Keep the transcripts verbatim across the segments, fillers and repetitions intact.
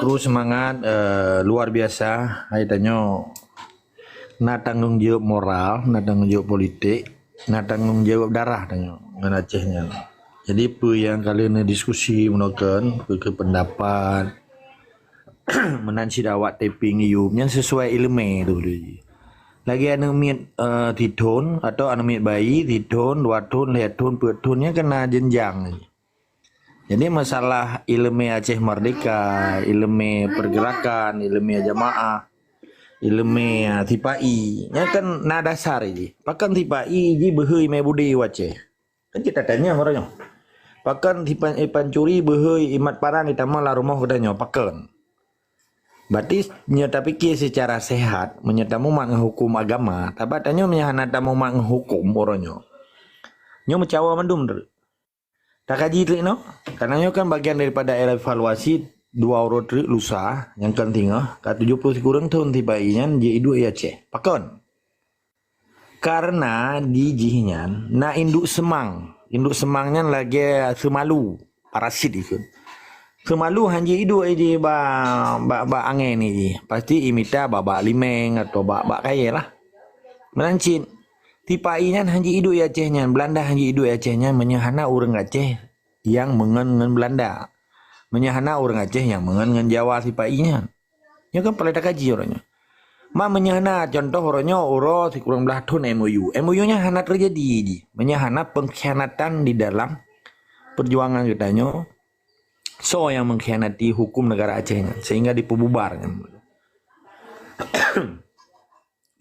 Terus semangat, eh, luar biasa. Hai tanyoe na tanggong jaweueb moral, na tanggong jaweueb politik, na tanggong jaweueb darah tanyoe ngon Aceh nyan. Jadi peue nyang ka lheueh diskusi meunoe kheun, peue keu pendapat, meunan cit awak taping yub nyan sesuai ileumé tu deh. Lagèe aneuk miet, eh, sithon atau aneuk miet bayi sithon, dua thon, lhèe thon, peuet thon nyan kan na jenjang. Jadi masalah ileumé Aceh Merdeka, ileumé pergerakan, ileumé jamaah, ileumé, ah, sipa-i, nyan kan na dasar jih. Pakon sipa-i jih beuhe imé budi u Aceh? Kan cit tatanyong uroe nyoe. Pakon sipa-, i pancuri beuhe imat parang itamong lam rumoh geutanyoe? Pakon? Berarti nyoe tapike secara sehat, meunyoe tamumat ngon huköm agama, sabab tanyoe meunyoe hana tamumat ngon huköm uroe nyoe, nyoe meucawa mandum treuk. Takaji treuk inoe, karena nyoe kan bagian daripada evaluasi dua uroe treuk lusa nyang kon singoh ka tujoh ploh sikureueng thon sipa-i nyan jiduek i Aceh. Pakon? Karena di jih nyan na induek seumang. Induek seumang nyan lagèe seumalu, parasit ikheun. Seumalu han jiduek i jih bak, bak, bak angèn i jih. Pasti imita bak, bak limeng atau bak, bak kayèe lah. Meunan cit, sipa-i nyan han jiduek i Aceh nyan, Belanda han jiduek i Aceh nyan meunyoe hana ureueng Aceh nyang meungon ngon Belanda. Meunyoe hana ureueng Aceh nyang meungon ngon Jawa sipa-i nyan. Nyoe kan palai takaji uroe nyoe. Ma meunyoe hana contoh uroe nyoe uroe sikureueng blaih thon M O U. M O U nyan hana teujadi jih. Meunyoe hana pengkhianatan di dalam perjuangan geutanyoe, soe nyang mengkhianati huköm negara Aceh nyan sehingga dipeububar nyan.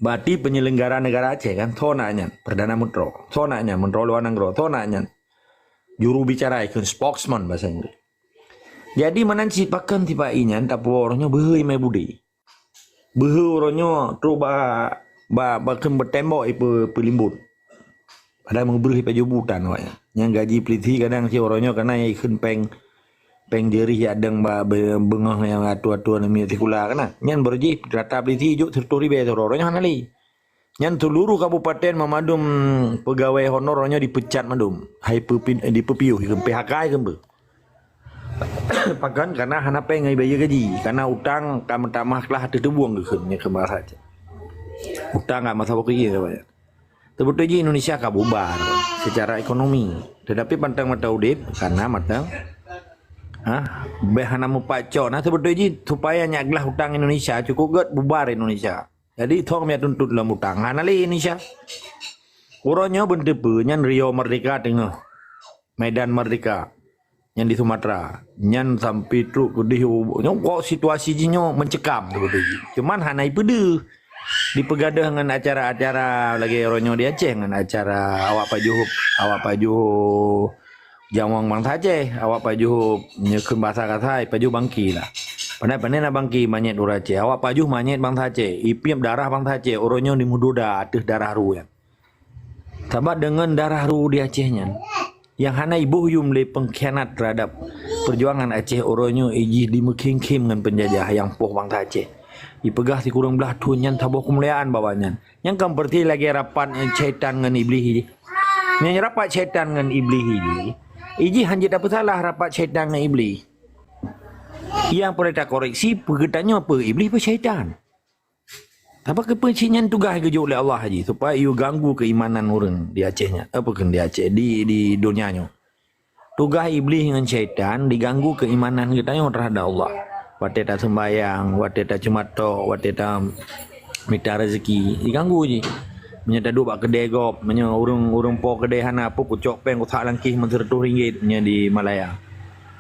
Berarti penyelenggara negara Aceh kan, soe na nyan, Perdana Menteri, soe na nyan, Menteri Luar Negeri, soe na nyan, juru bicara ikheun, spokesman bahasa Inggris. Jadi meunan cit pakon sipa-i nyan tapuwoe uroe nyoe beuhe imé budi. Beuhe uroe nyoe trok bak, bak, bak kheun beutembok ipeu-, peulimbot. Padahai meubreuh ipajoh bu tan awaknyan. Nyang gaji polisi kadang si uroe nyoe kana ikheun péng, péng jeurih jak dong bak be-, beungoh nyang atu-atu aneuk miet sikula kana. Nyan baroe jih rata polisi jok siratoh ribèe sidroe, uroe nyoe hana lé. Nyan seuluruh kabupaten mandum peugawée honor nyoe dipeucat mandum. Hai peupi-, dipeupiôh, ikheun P H K ikheun beuh. Pakon? Karena hana péng ibayeue gaji. Karena utang ka meutamah klah ateueh teubueng geukheun nyan keu bahasa Aceh. Utang ka masa waktu iya banyak. Teubeutôi jih Indonesia ka bubar secara ekonomi. Tetapi pantang mata udép karena mata, ha, beh hana mupat cok. Nah, teubeutôi jih supaya nyak glah utang Indonesia cukup gét bubar Indonesia. Jadi thong mia tuntot lom utang. Hana lé Indonesia. Uroe nyoe beunteupeu nyan Rio Merdeka teungoh. Medan Merdeka. Nyan di Sumatera. Nyan sampai trok keudeh u-, nyoe kok situasi jih nyoe mencekam tu beutôi jih. Cuman hana ipeudeuh. Dipeugadôh ngon acara-acara lagée uroe nyoe di Aceh ngon acara awak pajoh, awak pajoh jamong bansa Aceh, awak pajoh nyeukheun basa kasai, pajoh bangki lah. Pandai-pandai na bangki manyét ureuëng Aceh, awak pajoh manyét bansa Aceh, ipiep darah bansa Aceh, uroe nyoe dimeudoda ateueh darah ru nyan. Sabab deungon darah ru di Aceh nyan, nyang hana iboh yum lé pengkhianat terhadap perjuangan Aceh uroe nyoe ijih dimeukhém-khém ngon penjajah nyang poh bansa Aceh. Ipeugah sikureueng blaih thon nyan saboh keumuliaan bak awaknyan. Nyan kan berarti lagée rapat syaitan ngon Iblih jih. Nyan rapat syaitan ngon Iblih jih. Ijih hanjeuet tapeusalah rapat syaitan ngon Iblih. Nyang peurintah koreksi, peugeutanyoe peue Iblih peue syaitan. Tapi keupeue cit nyan tugaih geujok lé Allah jih supaya iyue ganggu keuimanan ureuëng di Aceh nyan. Apa kheun di Aceh, di, di donya nyoe. Tugaih Iblih ngon syaitan diganggu keuimanan geutanyoe terhadap Allah. Watée taseumbayang, watée taceumatok, watée tamita rezeki, diganggu jih. Meunyoe taduek bak keudée gob, meunyoe ureuëng, ureuëng po keudée hana, peue kucok péng kusak langkih meusiratoh ringgit meunyoe di Malaya.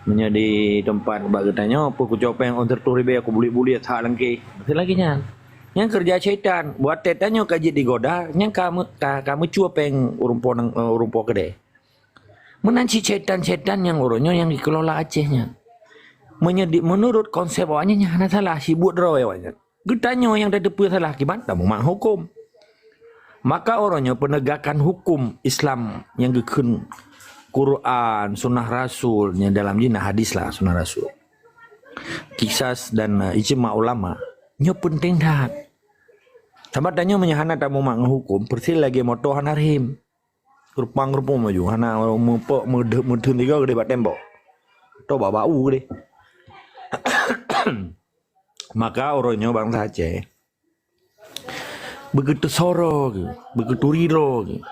Meunyoe di teumpat bak geutanyoe, peue kucok péng ôn siratoh ribée kubuliek-buliek sak langkih. Meusti lagée nyan. Nyan keureuja syaitan. Watée tanyoe ka jeuet digoda, nyan ka meu-, ka, ka meucue péng ureuëng po nang, ureuëng po keudée. Meunan cit syaitan-syaitan nyang uroe nyoe nyang jikeulola Aceh nyan. Meunyoe di, meunurot konsep awaknyan nyan hana salah, sibuet droe awaknyan. Geutanyoe nyang tateupeue salah akibat tamumat huköm. Maka uroe nyoe peunegakan huköm Islam nyang geukheun Quran, sunnah Rasul, nyang dalam jih na hadis lah sunnah Rasul. Kisas dan, eh, ijma ulama. Nyoe peunteng that. Sabab tanyoe meunyoe hana tamumat ngon huköm, peuresis lagée moto hana rhem. Geurupang-geurupung laju, hana meupok, meudeuh-, meutheun tiga geudeh bak tembok. Atau bak bak u geudeh. Maka uroe nyoe bansa Aceh beugeuteusoe droe geuh, beugeuturi droe geuh.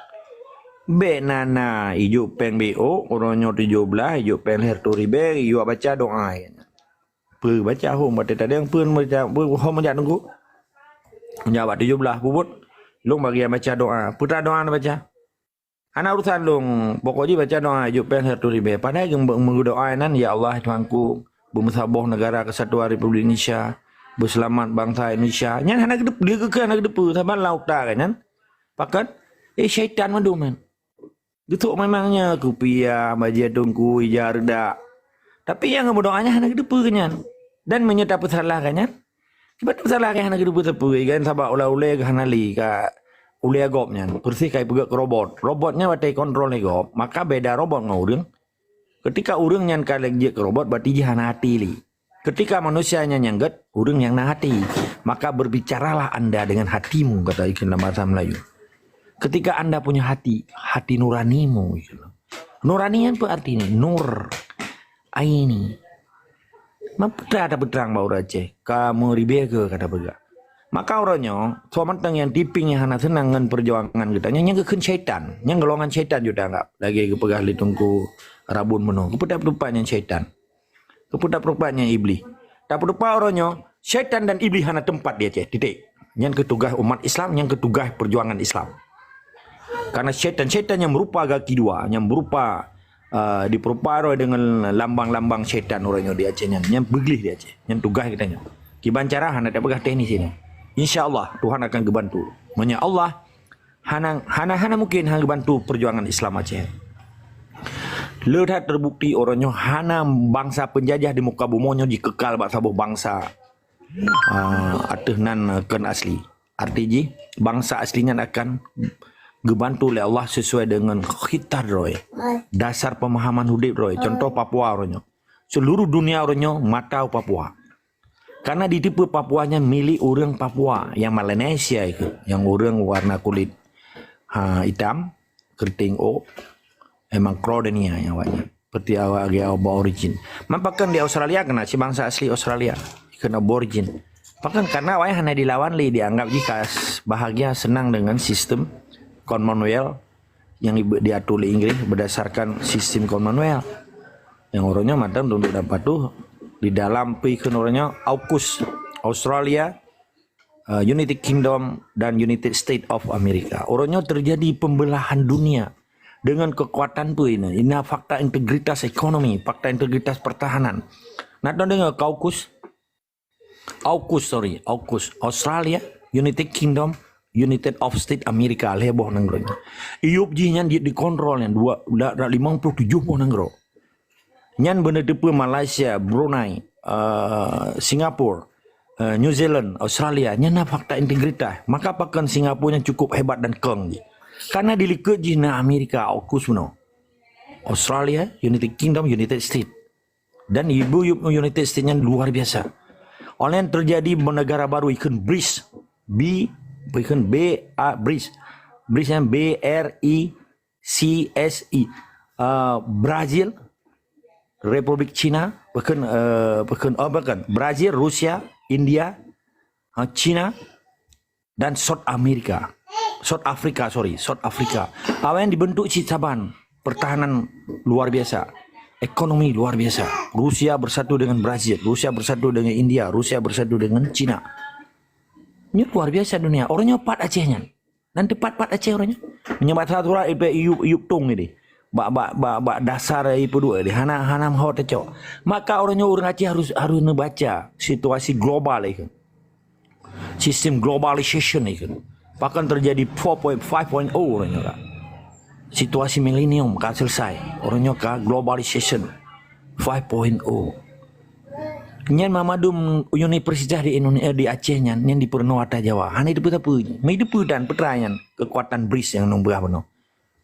Bék na-na ijok péng B O, uroe nyoe tujoh blaih, ijok péng lhèe reutôh ribèe, ijok baca doa. Peue baca hom, watèe tadeng peue baca, peue hom jak teungku. Jak bak tujoh blaih peubuet, lôn bagi baca doa. Peue doa na baca? Hana urusan lôn, pokok jih baca doa, ijok péng seratus ribèe. Padahai geumeudoa nan, "Ya Allah, Tuhanku, beumeusaboh Negara Kesatuan Republik Indonesia, beuseulamat bansa Indonesia." Nyan hana geudeup-, dia geukheun hana geudeupeue, saban lam utak nyan. Pakon? Eh, syaitan mandum nyan. Geusok memangnya kupiah, bajèe teungku, ija reudak. Tapi nyang geumeudoa nyan hana geudeupeue nyan. Dan meunyoe tapeusalah nyan, kiban tapeusalah hana geudeupeue-teupeue, kan sabab ulèe-ulèe hana lé ka ulèe gob nyan. Persis ka ipeugèt keu robot. Robot nyan watèe ikontrol lé gob, maka beda robot ngon ureueng. Ketika ureueng nyan ka lheueh jeuet keu robot, berarti jih hana até lé. Ketika manusia nyan nyang gèt, ureueng nyang na hati, maka berbicaralah anda dengan hatimu, kata ikheun lam bahasa Melayu. Ketika anda punya hati, hati nuranimu, ikheun. Nurani nyan peue artinya? Nur. Aini. Meupeue tapeutrang bak ureueng Aceh? Ka meuribèe keu ka tapeugah. Maka uroe nyoe, soe mantong nyang tipieng nyang hana seunang ngon peujuangan geutanyoe, nyan geukheun syaitan. Nyan golongan syaitan jeuet anggap. Lagèe geupeugah lé Teungku Rabun bunoe. Geupeutap-tupat nyan syaitan. Geupeutap-tupat nyan iblih. Tapeutupat uroe nyoe, syaitan dan iblih hana teumpat di Aceh. Titik. Nyan keuh tugaih umat Islam, nyan keuh tugaih peujuangan Islam. Karena syaitan-syaitan nyang meurupa gaki dua, nyang meurupa, uh, dipeurupa droe deungon lambang-lambang syaitan uroe nyoe di Aceh nyan, nyan beuglih di Aceh. Nyan tugaih geutanyoe. Kiban cara hana tapeugah teknis nyoe. Insya Allah, Tuhan akan geubantu. Meunyoe Allah hana, hana, hana mungkin hana geubantu peujuangan Islam Aceh. Le that terbukti uroe nyoe hana bansa peunjajah di muka bumoe nyoe jikekal bak saboh bansa, ah, ateueh nan, ah, kon asli. Arti jih, bansa asli nyan akan geubantu lé Allah sesuai deungon khitar droe. Dasar pemahaman udép droe. Contoh Papua uroe nyoe. Seluruh dunia uroe nyoe mata u Papua. Karena diteupeue Papua nyan milék ureueng Papua, nyang Melanesia ikheun, nyang ureueng warna kulit, ha, itam, keriting ôk, memang Crawdonia nyang awaknyan. Seperti awak lagèe Aborigin. Man pakon di Australia keunan, si bansa asli Australia, ikheun Aborigin. Pakon? Karena awaknyan hana dilawan lé, dianggap jih ka s-, bahagia senang dengan sistem Commonwealth yang ibe-, diatur oleh Inggris berdasarkan sistem Commonwealth. Nyang uroe nyoe mantong tunduk dan patuh di dalam peue ikheun uroe nyoe AUKUS, Australia, uh, United Kingdom dan United States of America. Uroe nyoe terjadi pembelahan dunia dengan kekuatan peue ina? Ina fakta integritas ekonomi, fakta integritas pertahanan. Na teudeungoe AUKUS? AUKUS, sorry, AUKUS, Australia, United Kingdom, United of States America, lhèe boh nanggroe nyan. Iyup jih nyan di, dikontrol nyan dua, da, da limong ploh tujoh boh nanggroe. Nyan beuneuteupeu Malaysia, Brunei, eh, Singapura, eh, New Zealand, Australia, nyan na fakta integritas. Maka pakon Singapura nyan cukup hebat dan keng jih? Karena di likot jih na Amerika, AUKUS bunoe. Australia, United Kingdom, United States. Dan ibu United States nyan luar biasa. Online terjadi negara baru ikheun BRICS. B, ikheun B A, BRICS. BRICS nyan B R I C S E. Uh, Brazil, Republik Cina, pakon, uh, pakon, oh, pakon. Brazil, Rusia, India, uh, Cina, dan South America. South Africa, sorry, South Africa. Awaknyan dibentuk cit saban, pertahanan luar biasa, ekonomi luar biasa. Rusia bersatu dengan Brazil, Rusia bersatu dengan India, Rusia bersatu dengan Cina. Nyoe luar biasa dunia. Uroe nyoe pat Aceh nyan. Nan teupat pat Aceh uroe nyoe. Meunyoe bak surat-surat ipe iyup, iyup tong ini. Bak, bak, bak, bak dasar ipe dua ini. Hana, hana meuho teucok. Maka uroe nyoe ureueng Aceh harus, harus neubaca situasi global itu. Sistem globalization itu. Bahkan terjadi four point five point oh uroe nyoe ka. Situasi milenium ka selesai. Uroe nyoe ka globalization five point oh. Nyan mamandum universitas di Indonesia, di Aceh nyan, nyan dipeurunoe ata Jawa. Hana diteupeu-teupeu. Meuteupeu dan peutra nyan kekuatan BRICS nyang nong beurah bunoe.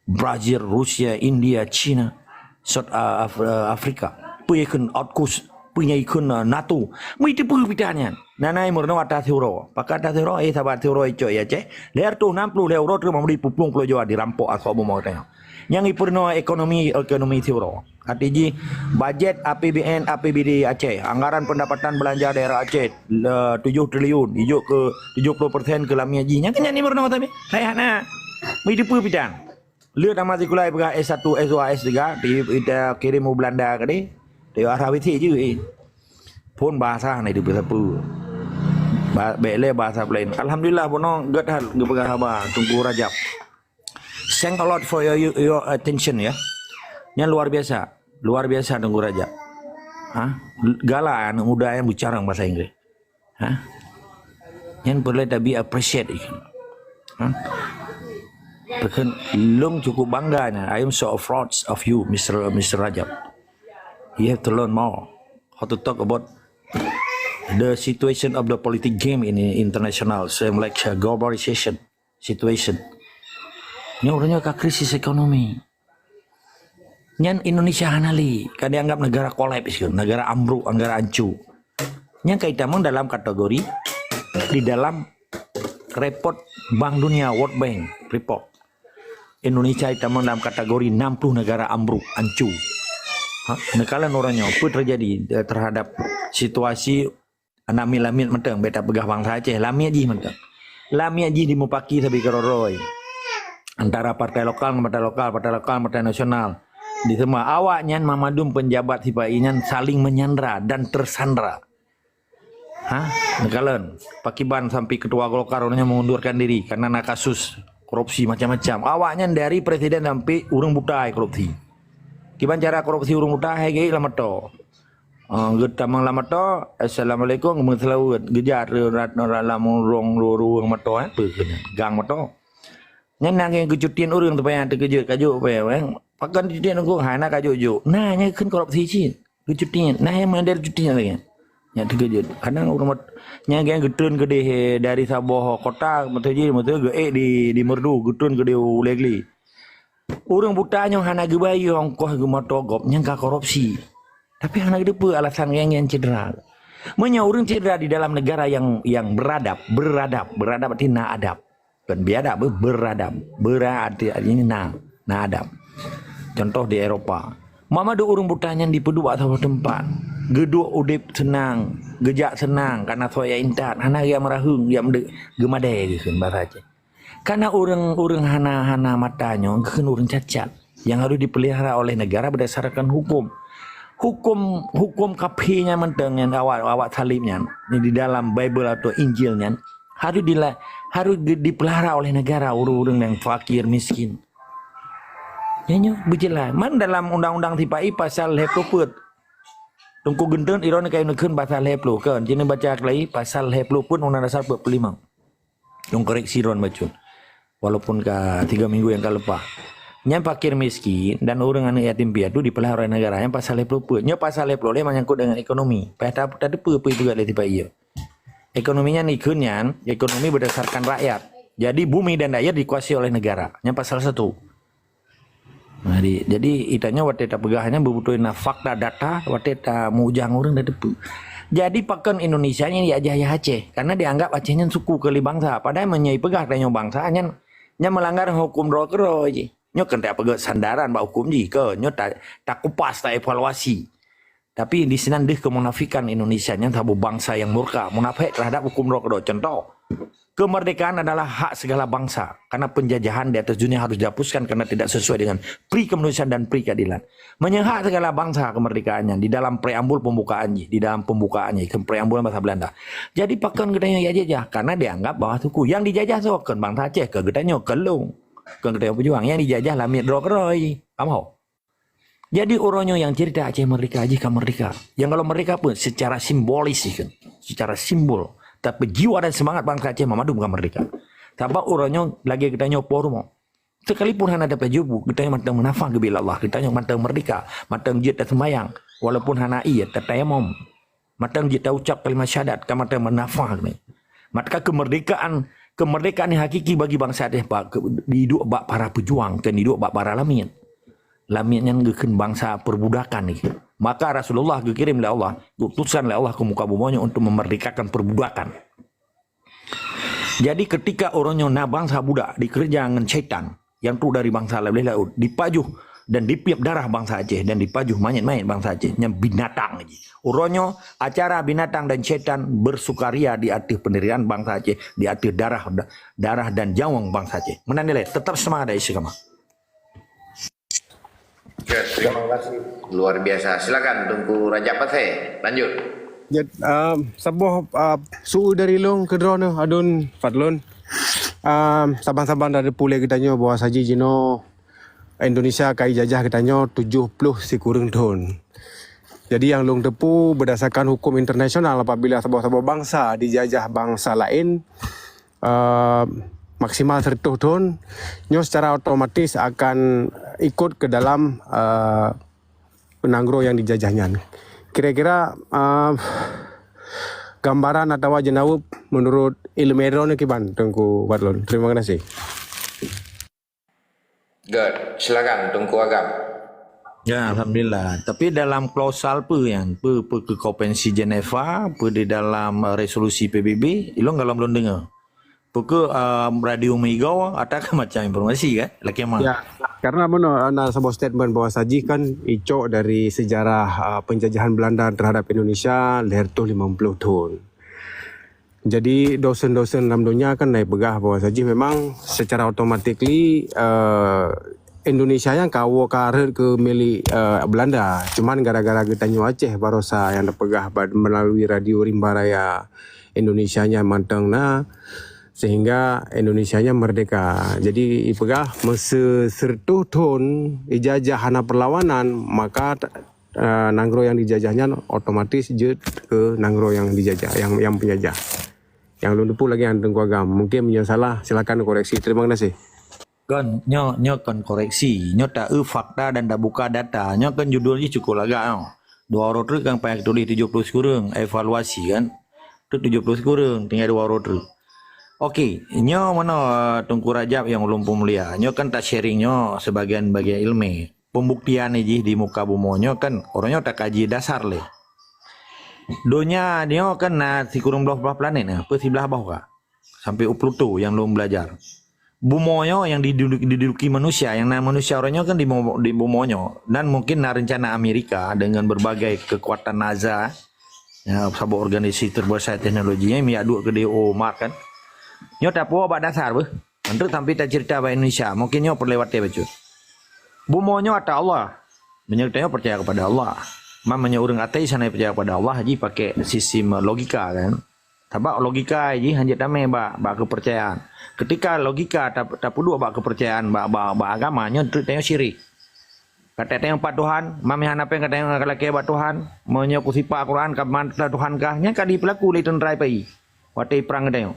Brazil, Rusia, India, China, South, uh, Af-, uh, Africa. Peue ikheun AUKUS, peue nyang ikheun, uh, NATO. Meuteupeu pita nyan. Nanai meurunoe ata siuroe. Pakon ata siuroe, eh, saban siuroe icok i Aceh. Lhèe reutôh nam ploh lhèe uroe teuma meudi peuplueng Pulo Jawa dirampok asoe bumoe teuh. Nyang ipeurunoe ekonomi, ekonomi siuroe. Arti jih, bajet A P B N, A P B D Aceh, anggaran pendapatan belanja daerah Aceh, le, tujoh triliun, ijok keu tujoh ploh persen keu lamiet jih. Nyang keu nyan ni meurunoe sabe. Hai hana. Meuideue peue pitan. Lheueh tamat sikula peugah S satu, S dua, S tiga, di, di, kirim u Belanda tadi. Di arah W C je, eh. Phon bahasa na itu bahasa apa. Ba-, bek lé bahasa lain. Alhamdulillah, bunoe gét that geupeugah haba Teungku Rajab. Thank a lot for your, your attention, ya. Nyan luar biasa. Luar biasa, Teungku Rajab. Ha? Galak aneuk muda nyang bicara bahasa Inggris. Ha? Nyan peureulée tabi appreciate. Ha? Bahkan lôn cukup bangga nyan. I am so proud of you, Mister, Mister Rajab. You have to learn more how to talk about the situation of the politic game in international, same like, uh, globalization situation. Nyoe ureuëng nyoe ka krisis ekonomi. Nyan Indonesia hana lé, ka dianggap negara kolaps, negara ambruk, negara ancu. Nyan ka itamong dalam kategori di dalam report Bank Dunia, World Bank report. Indonesia itamong dalam kategori enam puluh negara ambruk, ancu. Ha, neukalon ureuëng nyoe, apa terjadi, eh, terhadap situasi aneuk miet lamiet mantong, beta peugah bansa Aceh, lamiet jih mantong. Lamiet jih dimupaki sabe keudroe-droe. Antara partai lokal ngon partai lokal, partai lokal ngon partai nasional. Di semua awak nyan memadum penjabat sipa-i nyan saling menyandera dan tersandera. Ha? Neukalon, pakiban sampai ketua Golkar ureuëng nyan mengundurkan diri karena na kasus korupsi macam-macam. Awak nyan dari presiden sampai ureuëng buta korupsi. Kiban cara korupsi ureuëng buta, hai geuék lam moto. Ah, geutamong lam moto, "Assalamualaikum," geumeuseulaweuet. Geujak rat lam rong rueng moto, eh, peue keunan, gang moto. Nyan na geucutian ureuëng teupayang teukeujot kajok payah, eh. Pakon cutian ureuëng, hana kajok-jok. Nah, nyan kheun korupsi cit. Geucutian. Nah, nyang model cutian lagée. Nyan teukeujot. Kadang ureuëng mot-, nyan geutrön keudeh dari saboh kota, meuteujih, meuteujih geuék di, di Meurdu, geutrön keudeh u Legli. Ureuëng buta nyoe hana geubayeue ongkoh geumoto gob nyang ka korupsi. Tapi hana geuteupeue alasan nyang, nyang cedera. Meunyoe ureuëng cedera di dalam negara yang, yang beradab, beradab, beradab arti na adab. Bukan biadab, be-, beradab. Bera arti, arti na, na adab. Contoh di Eropa. Mamadu ureuëng buta nyan dipeuduek bak saboh teumpat. Geuduek udeb seunang, geujak seunang, karena soe jak intat, hana geujak meuraheueng, jak meudek, geumadée geukheun bahasa Aceh. Karena ureuëng-ureuëng hana, hana mata nyoe geukheun ureuëng cacat nyang harus dipelihara oleh negara berdasarkan hukum. Hukum, hukum kafé nyan mantong nyan awak, awak salib nyan, di dalam Bible atau Injil nyan, harus dila-, harus di-, dipelihara oleh negara ureuëng-ureuëng nyang fakir, miskin. Nyan nyoe beujeulaih. Man dalam undang-undang sipa-i pasal lhée ploh peuet. Teungku Geuntén iron kayée neukheun pasal lhée ploh, kan? Jinoe baca keulai pasal lhée ploh peuet Undang Dasar empat puluh lima. Lôn koreksi droen bacut. Walaupun ka tiga minggu nyang ka leupah. Nyan fakir miskin dan ureuëng aneuk yatim piatu dipelihara oleh negara. Nyan pasal lhée ploh peuet. Nyoe pasal lhée ploh lhée menyangkut dengan ekonomi. Payah ta-, tateupeue peue peugah lé sipa-i. Ekonomi nyan ikheun nyan, ekonomi berdasarkan rakyat. Jadi bumi dan air dikuasai oleh negara. Nyan pasal satu. Jadi, jadi itanyoe watée tapeugah nyan beubutoe na fakta data, watée tameujang ureuëng tateupeue. Jadi pakon Indonesia nyan diajah-ajah Aceh, karena dianggap Aceh nyan suku keu lé bangsa. Padahai meunyoe ipeugah tanyoe bangsa nyan, nyan meulanggar hukum droe keudroe jih. Nyoe keuneuk tapeugah sandaran bak hukum jih, keu nyoe ta-, takupas, taevaluasi. Tapi di sinan deuh keumunafikan Indonesia nyan saboh bangsa nyang murka, munafék terhadap hukum droe keudroe. Contoh, kemerdekaan adalah hak segala bangsa, karena penjajahan di atas dunia harus dihapuskan karena tidak sesuai dengan pri kemanusiaan dan pri keadilan. Meunyoe hak segala bangsa kemerdekaan nyan di dalam preambul pembukaan jih, di dalam pembukaan jih, ke preambul bahasa Belanda. Jadi pakon geutanyoe ya jajah, karena dianggap bahwa suku nyang dijajah soe, kon bangsa Aceh, kon geutanyoe, kon lôn, kon geutanyoe pejuang. Nyang dijajah lamiet droe keudroe. Paham ho? Jadi uroe nyoe nyang cerita Aceh merdeka jih ka merdeka. Nyang kalau merdeka pun secara simbolis sih kan. Secara simbol. Tapi jiwa dan semangat bangsa Aceh memadum ka merdeka. Sabab uroe nyoe lagée geutanyoe po rumoh. Sekalipun hana dapat jubu, geutanyoe mantong meunafah geubila Allah. Geutanyoe mantong merdeka, mantong jeuet taseumbayang. Walaupun hana ie, tatayamom. Mantong jeuet taucap kalimat syahadat, ka mantong meunafah ni. Maka kemerdekaan, kemerdekaan yang hakiki bagi bangsa Aceh bak, ke, diduek bak para pejuang, kon diduek bak para lamiet. Lamiet nyan geukheun bangsa perbudakan ni. Maka Rasulullah geukirém lé Allah, geuutuskan lé Allah ke muka bumoe nyoe untuk memerdekakan perbudakan. Jadi ketika uroe nyoe na bangsa budak dikeureuja ngon syaitan, nyang trok dari bansa laén laôt, dipajoh dan dipiep darah bansa Aceh dan dipajoh manyét-manyét bansa Aceh. Nyan binatang jih. Uroe nyoe acara binatang dan syaitan bersukaria di ateueh penderitaan bansa Aceh, di ateueh darah, darah dan nyawöng bansa Aceh. Meunan dilée, tetap seumangat dan istiqamah. Ya, terima kasih. Luar biasa. Silakan Teungku Rajab Pasé. Lanjut. Jeuet, uh, saboh uh, su dari lôn keudroe neuh adun Fadlon. Uh, saban-saban dah dipuléh geutanyoe bahwa saji jinoe Indonesia ka ijajah geutanyoe tujoh ploh sikureueng thon. Jadi nyang lôn teupeu berdasarkan hukum internasional, apabila saboh-saboh bansa dijajah bansa laén, uh, maksimal seratus thon, nyoe secara otomatis akan ikut ke dalam uh, nanggroe nyang dijajah nyan. Kira-kira uh, gambaran atawa jeunaweueb menurut ilmu droeneuh kiban, Teungku Fadlon. Terima kasih. Good. Silakan Teungku Agam. Ya, alhamdulillah. Tapi dalam klausal peue nyan, peue, peue ke Konvensi Geneva, peue di dalam resolusi P B B, ilong galom lôn deungoe. Peue ke uh, radio Mega atau ke macam informasi kan? Lakée mah. Ya, karena meunoe na saboh statement bahwa saji kan icok dari sejarah uh, penjajahan Belanda terhadap Indonesia lhèe reutôh limong ploh thon. Jadi dosen-dosen lam donya kan na peugah bahwa saji memang secara automatically uh, Indonesia nyang ka woe ka rhot keu milék uh, Belanda. Cuman gara-gara geutanyoe Aceh barosa nyang tapeugah melalui radio Rimba Raya Indonesia nyan mantong na sehingga Indonesia nyan merdeka. Jadi ipeugah meuseu seratus thon ijajah hana perlawanan, maka uh, nanggroe nyang dijajah nyan otomatis jeuet keu nanggroe nyang dijajah, nyang nyang penjajah. Nyang lôn teupeu lagée nyan Teungku Agam. Mungkin meunyoe salah silakan koreksi. Terima kasih. Kan nyoe nyoe kan koreksi. Nyoe taeu fakta dan tabuka data. Nyoe kan judul jih cukup lagak nyoe. Dua uroe treuk kan payah tuléh tujoh ploh sikureueng evaluasi kan. Tu tujoh ploh sikureueng tinggai dua uroe treuk. Okey, nyoe meunoe Teungku Rajab nyang ulôn peumulia. Nyoe kan ta sharing nyoe sebagian-bagian ilmu. Pembuktian jih di muka bumoe nyoe kan uroe nyoe takaji dasar lé. Donya nyoe kan na sikureueng bloh blaih planet nah, peu siblaih boh ka. Sampai u Pluto nyang lôn belajar. Bumoe nyoe nyang diduduki manusia, nyang na manusia uroe nyoe kan di bumoe nyoe. Dan mungkin na rencana Amerika dengan berbagai kekuatan NASA, ya, saboh organisasi terbesar teknologi nyan miyak duek keudeh u Mars kan. Nyoe tapuwoe bak dasar beuh. Mantreuk sampai tacerita bak Indonesia, mungkin nyoe peureulée watée bacut. Bumoe nyoe ata Allah. Meunyoe tanyoe percaya kepada Allah. Man meunyoe ureuëng ateis hana percaya kepada Allah, jih pakai sistem logika kan. Sabab logika jih hana jeuet tamé bak bak keupeurcayaan. Ketika logika tapeuduek bak keupeurcayaan bak bak, bak agama nyoe treuk tanyoe syirik. Kata tanyoe pat Tuhan, mami hana péng kata tanyoe lakée bak Tuhan, meunyoe kusipak Quran ka mantah Tuhan kah, nyan ka dipeulaku lé teuntara I P I. Watée prang geutanyoe.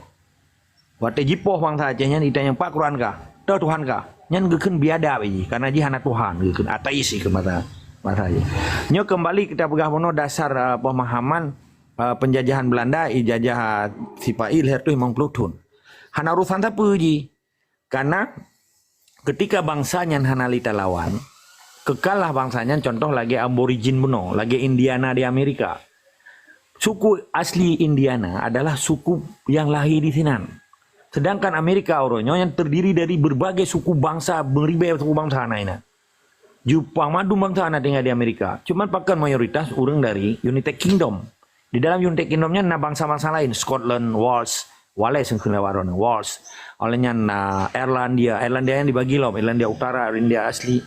Watée jipoh bansa Aceh nyan ditanyong pat Quran kah, toh Tuhan kah? Nyan geukheun biadab jih, karena jih hana Tuhan geukheun, ateis geukheun masa masa jih. Nyoe keumbali kita peugah bunoe dasar uh, pemahaman uh, penjajahan Belanda ijajah uh, sipai lhèe reutôh limong ploh thon. Hana urusan sapeue jih. Karena ketika bangsa nyan hana lé talawan, keukalah bangsa nyan contoh lagée Aborigin bunoe, lagée Indiana di Amerika. Suku asli Indiana adalah suku yang lahir di sinan. Sedangkan Amerika uroe nyoe yang terdiri dari berbagai suku bangsa, meribée suku bangsa na inan. Jupang mandum bangsa na tinggai di Amerika. Cuman pakon mayoritas ureuëng dari United Kingdom. Di dalam United Kingdom nyan na bangsa-bangsa lain, Scotland, Wales, Wales yang kena waron, Wales. Oleh nyan na Irlandia, Irlandia yang dibagi lom, Irlandia Utara, Irlandia Asli.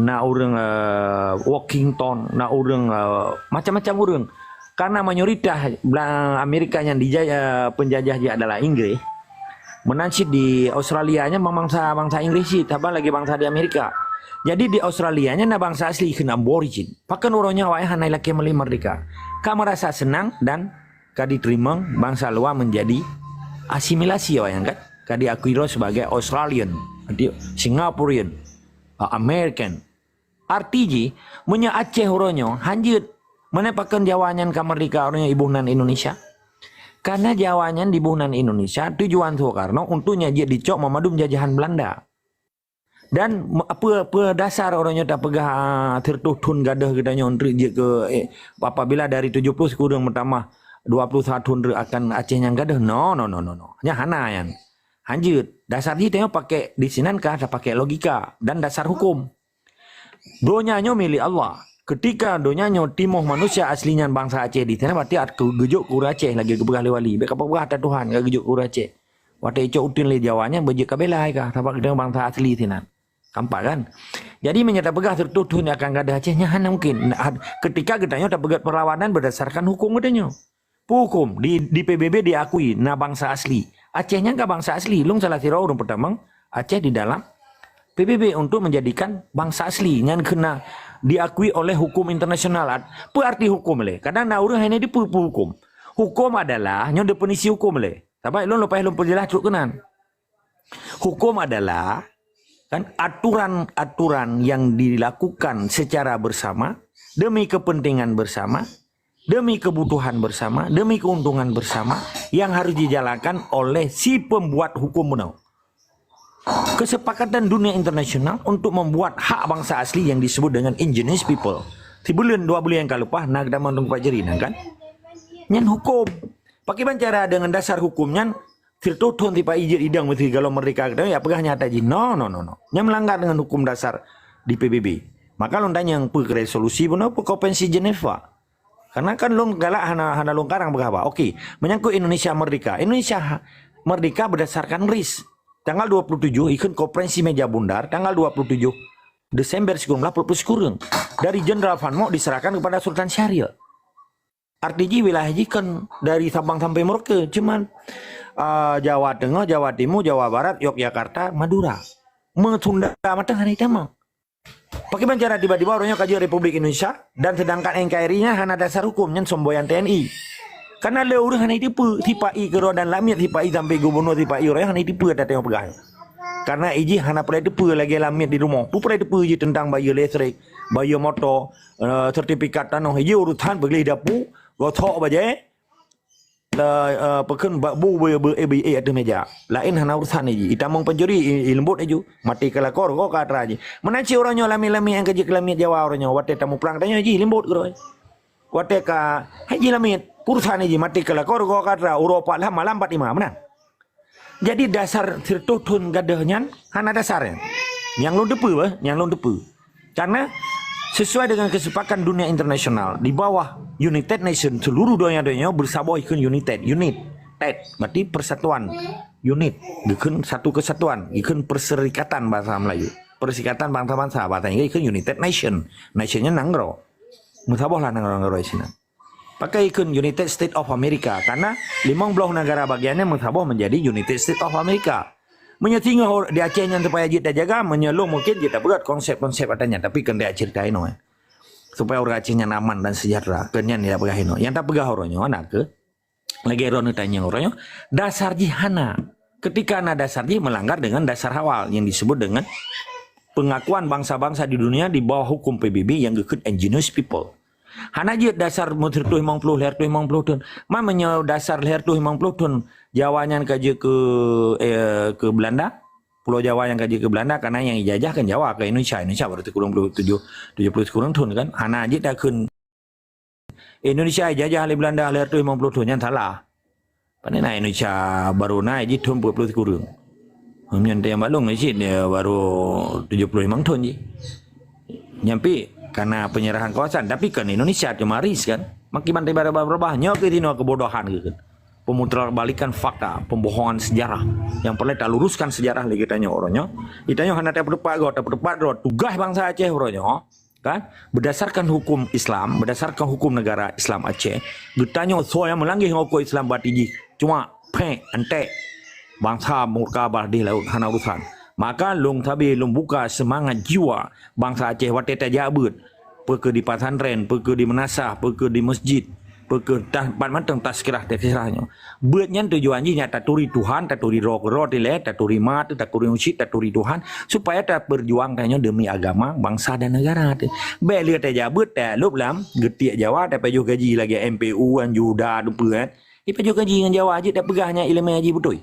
Na ureuëng uh, Workington, na ureuëng uh, macam-macam ureuëng. Karena mayoritas Amerika yang dijajah penjajah dia adalah Inggris. Meunan cit di Australia nya memang bangsa bangsa Inggris cit, saban lagi bangsa di Amerika. Jadi di Australia nya na bangsa asli kena Aborigin. Pakon uroe nyoe awak hana lakée meuli merdeka. Ka merasa senang dan ka diterima bangsa luar menjadi asimilasi awak yang kan. Ka diakui sebagai Australian, Singaporean, American. Arti jih, meunyoe Aceh uroe nyoe hanjeuet, meunan pakon Jawa nyan ka merdeka uroe nyoe iboh nan Indonesia? Karena Jawa nyan diboh nan Indonesia tujuan Soekarno untuk nyak jeuet dicok meumandum jajahan Belanda. Dan apa apa dasar uroe nyoe tapeugah ah, seratus thon gadôh geutanyoe untuk jeuet ke eh, apabila dari tujuh puluh sikureueng meutamah dua puluh satu thon akan Aceh nyang gadôh? No, no, no, no, no. Nyan hana nyan. Hanjeuet, dasar jih tanyoe pakai di sinan ka tapakai logika dan dasar hukum. Donya nyoe milék Allah. Ketika donya nyoe timoh manusia asli nyan bansa Aceh di sinan, berarti at-, geujok keu ureuëng Aceh lagée geupeugah lé wali. Bék kapeugah ata Tuhan ka geujok keu ureuëng Aceh. Watée icok uteuen lé Jawa nyan beujeuet ka bela hai ka, sabab geutanyoe bansa asli sinan. Kampak kan? Jadi meunyoe tapeugah sireutoh thon akan gadôh Aceh nyan hana mungkin. Nah, had-, ketika geutanyoe tapeugét perlawanan berdasarkan hukum geutanyoe. Peue hukum di, di P B B diakui na bansa asli. Aceh nyan ka bansa asli. Lôn salah sidroe ureuëng peutamong Aceh di dalam P B B untuk menjadikan bansa asli. Nyan kena diakui oleh hukum internasional. At-, peue arti hukum lé? Kadang na ureuëng hana dipeue peue hukum. Hukum adalah, nyoe definisi hukum lé. Tapi lôn leupah lôn peujeulaih trok keunan. Hukum adalah kan aturan-aturan yang dilakukan secara bersama demi kepentingan bersama, demi kebutuhan bersama, demi keuntungan bersama yang harus dijalankan oleh si pembuat hukum bunoe. Kesepakatan dunia internasional untuk membuat hak bangsa asli yang disebut dengan indigenous people. Sibuleuen dua buleuen nyang ka leupah na geutamong teungku Pak Jeri nyan kan. Nyan hukum. Pakriban cara dengan dasar hukum nyan sireutoh thon sipa-i jeuet idong meusigohlom merdeka geutanyoe, ya peugah nyata jih. No, no, no, no. Nyan meulanggar dengan hukum dasar di P B B. Maka lôn tanyong peue resolusi bunoe, peue konvensi Geneva. Karena kan lôn galak hana, hana lôn karang peugah haba. Okey, menyangkut Indonesia merdeka. Indonesia ha-, merdeka berdasarkan RIS. Tanggal dua puluh tujuh ikheun konferensi meja bundar, tanggal dua puluh tujuh Desember sikureueng blah peuet ploh sikureueng. Dari Jenderal Van Mook diserahkan kepada Sultan Syahrir. Arti jih wilayah jih kan dari Sabang sampai Merauke. Cuman, ah, Jawa Tengah, Jawa Timur, Jawa Barat, Yogyakarta, Madura. Meusunda mantong hana itamong. Pakriban cara tiba-tiba ureuëng nyoe ka jeuet Republik Indonesia dan sedangkan N K R I nyan hana dasar hukum nyan semboyan T N I. Karena lé ureuëng hana jiteupeu, sipa-i keudroe dan lamiet sipa-i sampai gubernur sipa-i ureuëng nyoe hana jiteupeu ata nyang peugah. Karena ijih hana peureulée teupeu lagée lamiet di rumoh. Peue peureulée teupeu jih tentang bayeue listrik, bayeue moto, eh, sertifikat tanoh. Ijih urusan peugleh dapu, gosok bajée, eh, eh, peukheun bak bu, bu, bu, eh, bu, eh, ateueh meja. Laén hana urusan jih. Itamong pencuri, i, ileumbot laju. Maté keulakor, go ka atra jih. Meunan cit uroe nyoe lamiet-lamiet nyang ka jeuet keu lamiet Jawa uroe nyoe. Watée tamuprang tanyoe jih, leumbot keudroe. Watée ka, hai jih lamiet. Urusan jih maté keulakor, go ka atra. Uroe pat lham malam pat lima. Meunan. Jadi dasar sireutoh thon gadôh nyan hana dasar nyan. Nyang lôn teupeu, eh, nyang lôn teupeu. Karena sesuai dengan kesepakatan dunia internasional, di bawah United Nation, seluruh donya-donya bersaboh ikheun united, unit, ted, berarti persatuan, unit, ikheun satu kesatuan, ikheun perserikatan bahasa Melayu. Perserikatan bangsa-bangsa, bahasa Inggris ikheun United Nation. Nation nyan nanggroe. Meusaboh lah nanggroe-nanggroe sinan. Pakai ikheun United States of America, karena limong bloh negara bagiannya meusaboh menjadi United States of America. Meunyoe singoh di Aceh nyan supaya jeuet tajaga, meunyoe lôn mungkin jeuet tapeugah konsep-konsep ata nyan, tapi keuneuk cerita inoe. Supaya ureuëng Aceh nyan aman dan sejahtera, keu nyan ya peugah inoe. Nyang tapeugah uroe nyoe na keuh, lagée droeneuh tanyong uroe nyoe, dasar jih hana. Ketika na dasar jih melanggar dengan dasar awal yang disebut dengan pengakuan bangsa-bangsa di dunia di bawah hukum P B B yang geukheun indigenous people. Hana jeuet dasar meusireutoh limong ploh, lhée reutôh limong ploh thon. Man meunyoe dasar lhée reutôh limong ploh thon, Jawa nyan ka jeuet keu, eh, keu Belanda. Pulo Jawa nyang ka jeuet keu Belanda, karena nyang ijajah kan Jawa keu Indonesia. Indonesia baru sikureueng ploh tujoh, tujoh ploh sikureueng thon kan. Hana jeuet takheun Indonesia ijajah lé Belanda lhée reutôh limong ploh thon, nyan salah. Pane na Indonesia baru na jih thon peuet ploh sikureueng. Nyan teuh nyang balong cit dia baru tujoh ploh limong thon jih. Nyan pih karena penyerahan kawasan, tapi kan Indonesia cuma RIS kan. Makin bantai barabah-barabah, nyoe keuh sinoe kebodohan keuh kan. Pemutarbalikan fakta, pembohongan sejarah. Yang perlu taluruskan sejarah lé geutanyoe uroe nyoe. Geutanyoe hana tapeuteupat goe, tapeuteupat droe tugaih bangsa Aceh uroe nyoe. Kan? Berdasarkan hukum Islam, berdasarkan hukum negara Islam Aceh, geutanyoe soe nyang meulangeh ngon hukum Islam, berarti jih cuma pék, antek. Bangsa murka bak di laôt hana urusan. Maka lôn sabe lôn buka semangat jiwa bangsa Aceh watée tajak beuet. Peu keuh di pesantren, peu keuh di meunasah, peu keuh di masjid, peu keuh tah-, pat mantong tazkirah, tazkirah nyoe. Beuet nyan tujuan jih nyan taturi Tuhan, taturi droe keudroe dilée, taturi ma teuh, taturi meusyik, taturi Tuhan, supaya taperjuangkan nyoe demi agama, bangsa dan negara teuh. Bék lé tajak beuet, talop lam geutiek Jawa, tapajoh gaji lagée M P U, Anjuda, dupeue kan. Ipajoh gaji ngon Jawa jeuet tapeugah nyan iéleumé jih beutôi.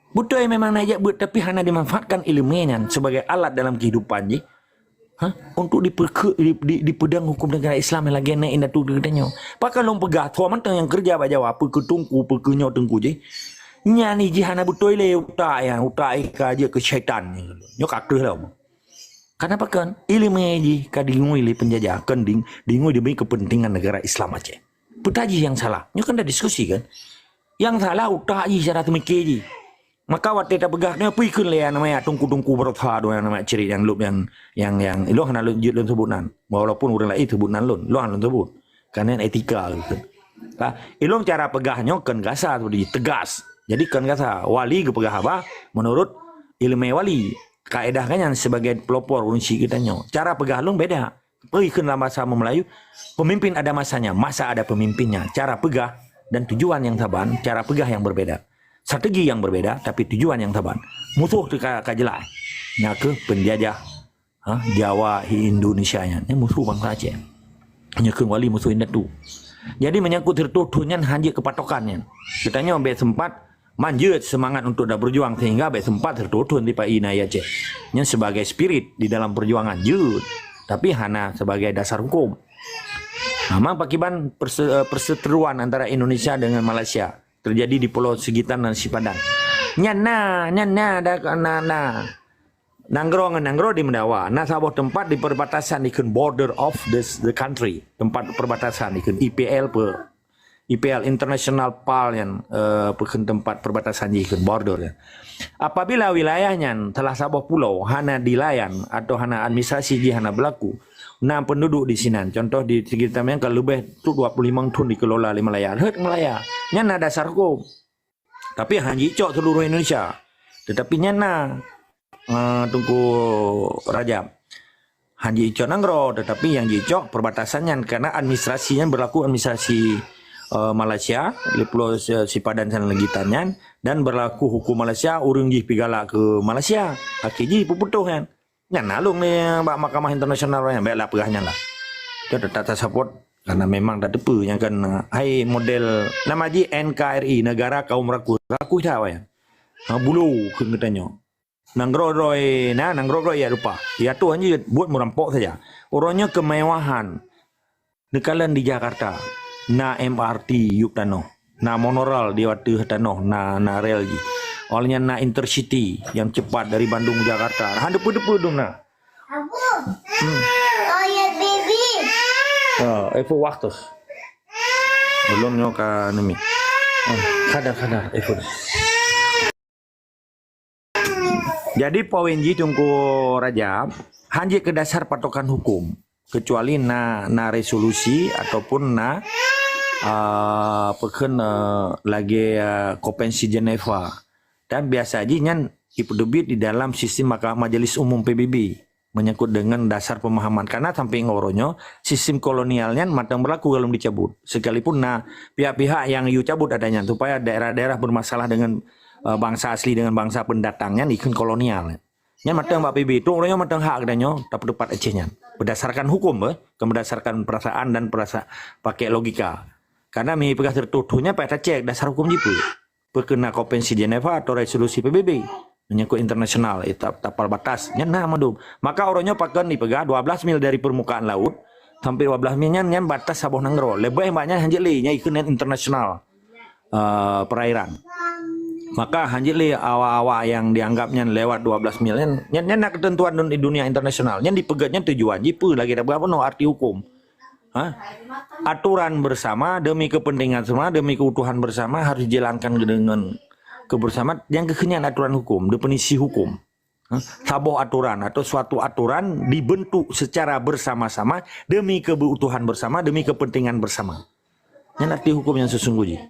Beutôi memang na jak beuet, tapi hana dimanfaatkan iéleumé nyan sebagai alat dalam kehidupan jih. Ha? Untuk dipeukeu-, di, di, dipeudong hukum negara Islam lagée na indatu geutanyoe. Pakon lôn peugah, soe mantong nyang keureuja bak Jawa, peu keuh teungku, peu keuh nyoe teungku jih. Nyan jih hana beutôi lé utak nyan, utak jih ka jeuet keu syaitan. Nyoe ka kreueh lom. Karena pakon? Ileumèe jih ka dingui lé peunjajah, kon ding-, dingui demi kepentingan negara Islam Aceh. Peue jih nyang salah? Nyoe kan dah diskusi kan? Nyang salah utak jih, cara teumikir jih. Maka watèe tapeugah nyoe, peue kheun lé nyang namanya tungku-tungku beurasa, dua nyang namanya cerit nyang lôn nyang, nyang, nyang ilôn hana lôn jeuet lôn sebut nan. Walaupun ureueng laén sebut nan lôn, lôn hana lôn sebut. Karena etika gitu. Lah, ilôn cara peugah nyoe kon gasa seperti tegas. Jadi kon gasa, wali geupeugah haba menurut ileumèe wali. Kaedah kan nyan sebagai pelopor ureueng syik geutanyoe. Cara peugah lôn beda. Peue kheun lam bahasa Melayu, pemimpin ada masanya, masa ada pemimpinnya. Cara peugah dan tujuan nyang saban, cara peugah nyang berbeda. Strategi nyang berbeda, tapi tujuan nyang saban. Musoh teuka ka jelas. Nyan keuh peunjajah, ha, Jawa, Indonesia nyan. Nyan musoh bansa Aceh. Nyan keuh wali musoh indatu. Jadi, menyangkut sireutoh thon nyan hana jeuet keu patokan nyan. Geutanyoe bèk sempat manjeuet semangat untuk dah berjuang sehingga bèk sempat sireutoh thon dipa-i na i Aceh. Nyan sebagai spirit di dalam perjuangan jeuet, tapi hana sebagai dasar hukum. Memang pakiban perse-, eh, perseteruan antara Indonesia dengan Malaysia terjadi di Pulau Sigitan dan Sipadan. Nyan na, nyan na, ada na, na. Nanggroe ngon nanggroe dimeudawa. Na saboh teumpat di perbatasan dikheun border of the, the country. Teumpat perbatasan dikheun I P L pe. I P L, International Pal nyan, eh, peukheun teumpat perbatasan jih kheun border nyan. Apabila wilayah nyan salah saboh pulo hana dilayan atau hana administrasi jih hana berlaku, na penduduk di sinan. Contoh di Sigitan nyan ka leubeh tu dua puluh lima thon dikelola lé Malaya. Rhot Malaya. Nyan na dasar hukum. Tapi hana jicok seluruh Indonesia. Tetapi nyan na, eh, Teungku Rajab. Hana jicok nanggroe, tetapi nyang jicok perbatasan nyan karena administrasi nyan berlaku administrasi, eh, Malaysia, di Pulau Si-, Sipadan dan Sigitan nyan, dan berlaku hukum Malaysia, ureueng jih pigalak keu Malaysia. Akhé jih peuputoh nyan. Nyan na lôn ni bak mahkamah internasional nyan, bèk lah peugah nyan lah. Kita tetap support karena memang dah teupeu nyang kan, hai model nama jih N K R I, Negara Kaum Rakus. Rakus dah awak nyan. Ha, bulo kheun geutanyoe. Nanggroe droe na, nanggroe droe ya rupa. Ya tu hanya buat merampok saja. Uroe nyoe kemewahan. Neukalon di Jakarta, na M R T yup tanoh, na monorail di ateueh tanoh, na, na rel jih. Awak nyan na Intercity nyang cepat dari Bandung Jakarta. Han deupeu-deupeu dum na. Abu. Hmm. Oh ya, baby. Ah, Evo Waktu. Belum nyoka nemi. Ah, kadar, kadar, Evo. Jadi, poin jih Teungku Rajab, hana jeuet keu dasar patokan hukum, kecuali na, na resolusi ataupun na, ah, peukheun, eh, lagèe, eh, Konvensi Geneva. Dan biasa jih nyan jipeuteubiet di dalam sistem maka-, Majelis Umum P B B menyangkut dengan dasar pemahaman. Karena sampai ngon uroe nyoe, sistem kolonial nyan mantong berlaku kalau dicabut. Sekalipun na pihak-pihak nyang yue cabut adanya supaya daerah-daerah bermasalah dengan eh, bangsa asli dengan bangsa pendatang nyan ikheun kolonial. Nyan mantong bak P B B, trok uroe nyoe mantong hak geutanyoe tapeuteupat Aceh nyan. Berdasarkan hukum, eh, bukan berdasarkan perasaan dan perasa-, pakai logika. Karena mi peugah sireutoh thon nyan payah tacek dasar hukum jih peue. Peue keu na Konvensi Geneva atau resolusi P B B menyangkut internasional, eh, ta-, tapal batas. Nyan na mandum. Maka uroe nyoe pakon dipeugah dua belas mil dari permukaan laut sampai dua belas mil nyan, nyan batas saboh nanggroe. Leubeh bak nyan hana jeuet lé, nyan ikheun internasional. eh, perairan. Maka hana jeuet lé awak-awak nyang dianggap nyan lewat dua belas mil nyan, nyan, nyan na ketentuan dun-, di dunia internasional. Nyan dipeugét nyan tujuan jih peue lagèe tapeugah bunoe arti hukum. Ha? Aturan bersama demi kepentingan bersama, demi keutuhan bersama harus dijalankan dengan kebersamaan. Nyang keuh nyan aturan hukum, definisi hukum. Ha? Saboh aturan atau suatu aturan dibentuk secara bersama-sama demi keutuhan bersama, demi kepentingan bersama. Nyan arti hukum nyang sesungguh jih.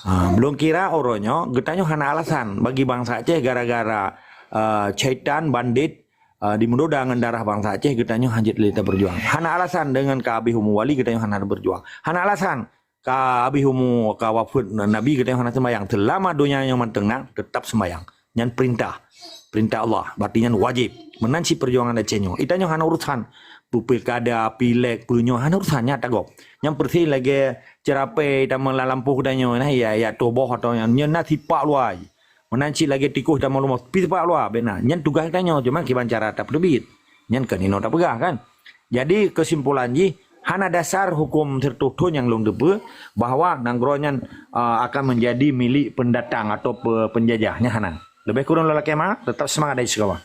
Ha, belum kira uroe nyoe, geutanyoe hana alasan bagi bansa Aceh gara-gara, eh, syaitan, bandit, eh, dimeudoda ngon darah bansa Aceh, geutanyoe hana jeuet lé taberjuang. Hana alasan dengan ka habéh umu wali geutanyoe hana berjuang. Hana alasan ka habéh umu, ka wafeuet Nabi geutanyoe hana sembayang. Selama donya nyoe mantong na, tetap sembayang. Nyan perintah. Perintah Allah. Berarti nyan wajib. Meunan cit perjuangan Aceh nyoe. Geutanyoe hana urusan. Peue pilkada, pileg, peue nyoe hana urusan nyan tagob. Nyan persis lagèe ceurapée tamong lam lampôh geutanyoe nah, ya, ya tuboh atau nyan, nyan na sipak luwa. Meunan cit lagèe tikoh tamong lumoh, pi sipak luwa, bèk na. Nyan tugaih geutanyoe, cuma kiban cara tapeuteubiet. Nyan keuh inoe tapeugah kan. Jadi kesimpulan jih, hana dasar hukum siratoh thon nyang lôn teupeue bahwa nanggroe nyan uh, akan menjadi milik pendatang atau pe- penjajah. Nyan hana. Lebih kurang lôn lakée meu'ah, tetap semangat dari Sikawa.